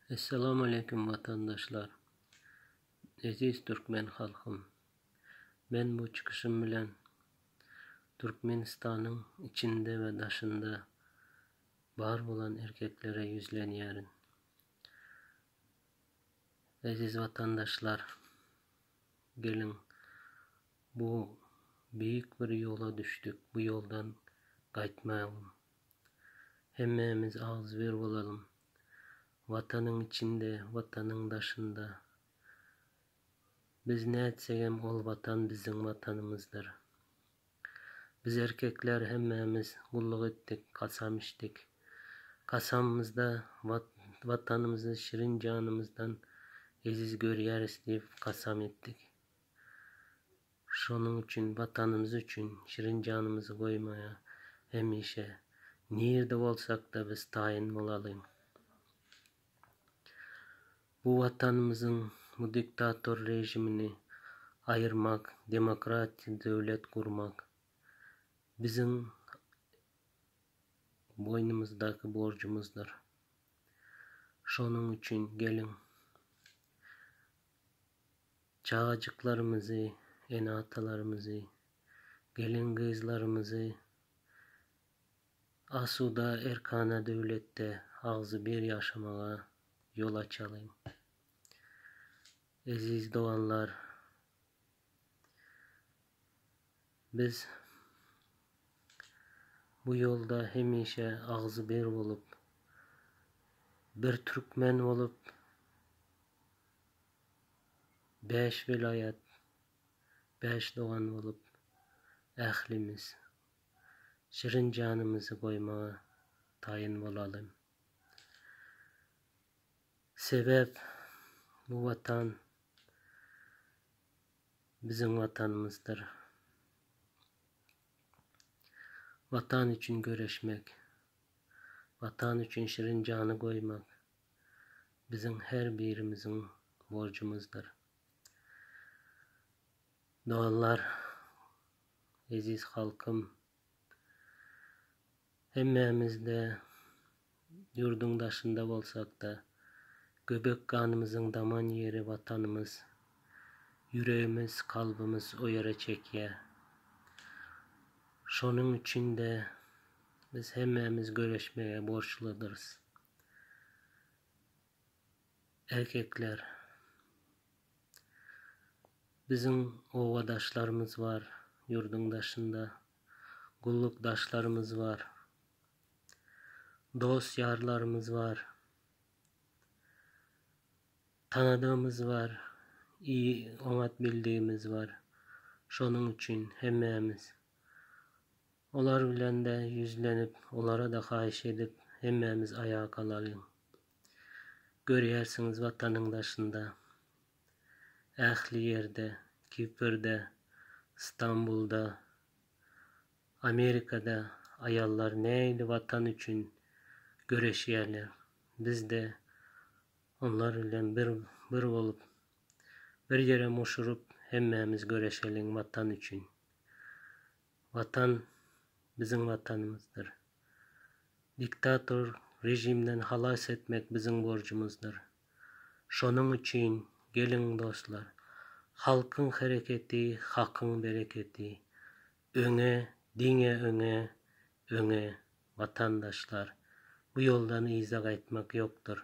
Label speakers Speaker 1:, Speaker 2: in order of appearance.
Speaker 1: Essalamu Aleýkum watandaşlar! Eziz türkmen halkym! Men bu çykyşym bilen Türkmenistanyň içinde we daşynda bar bolan erkeklere ýüzlenýärin. Eziz watandaşlar! Geliň, bu beýik bir ýola düşdük, bu ýoldan gaýtmaýalym. Hemmämiz agzybir bolalym. Watanyň içinde, Watanyň daşynda. Biz nätsegem ol Watan biziň Watanymyzdyr. Biz erkekler hemmämiz gulluk etdik, kasam içdik. Kasamymyzda Watanymyzy şirin janymyzdan eziz görýäris diýip kasam etdik. Şonuň üçin Watanymyz üçin şirin janymyzy goýmaýa hemişe nirde bolsak-da biz taýyn bolalyň. Bu Watanymyzyň bu diktator režimini aýyrmak, demokratiýa döwlet gurmak biziň boýnumyzdaky borjumyzdyr. Şonuň üçin geliň Çagajyklarymyzy, ene-atalarymyzy, gelin-gyzlarymyzy asuda, erkana döwletde agzybir ýaşamaga ýol açalyň. Eziz doganlar, biz bu ýolda hemişe agzybir bolup, bir türkmen bolup, Bäş welaýat, bäş dogan bolup, ählimiz şirin janymyzy goýmaga taýyn bolalyň. Sebäp, bu Watan biziň Watanymyzdyr. Watan üçin göreşmek, Watan üçin şirin jany goýmak biziň her birimiziň borjumyzdyr. Doganlar, eziz halkym, hemmämiz-de ýurduň daşynda bolsak-da, göbek ganymyzyň daman ýeri Watanymyz, ýüregimiz, kalbymyz o ýere çekýär. Şonuň üçin-de biz hemmämiz göreşmege borçludyrys. Erkekler. Biziň obadaşlarymyz bar ýurduň daşynda. Gullukdaşlarymyz bar. Dost-ýarlarymyz bar. Tanadygymyz bar, oňat bildigimiz bar. Şonuň üçin hemmämiz Olar bilen-de ýüzlenip, olara-da haýyş edip, hemmämiz aýaga galalyň. Görýärsiňiz, Watanyň daşynda, ähli ýerde, Kiprde, Stambulda, Amerikada aýallar nähili Watan üçin göreşýärler. Biz-de onlar bilen bir bir bolup, bir ýere muşuryp, hemmämiz göreşeliň Watan üçin. Watan biziň Watanymyzdyr. Diktator režimden halas etmek biziň borjumyzdyr. Şonuň üçin, geliň dostlar, halkyň hereketi, hakyň bereketi. Öňe, diňe öňe, öňe, watandaşlar! Bu ýoldan yza gaýtmak ýokdur.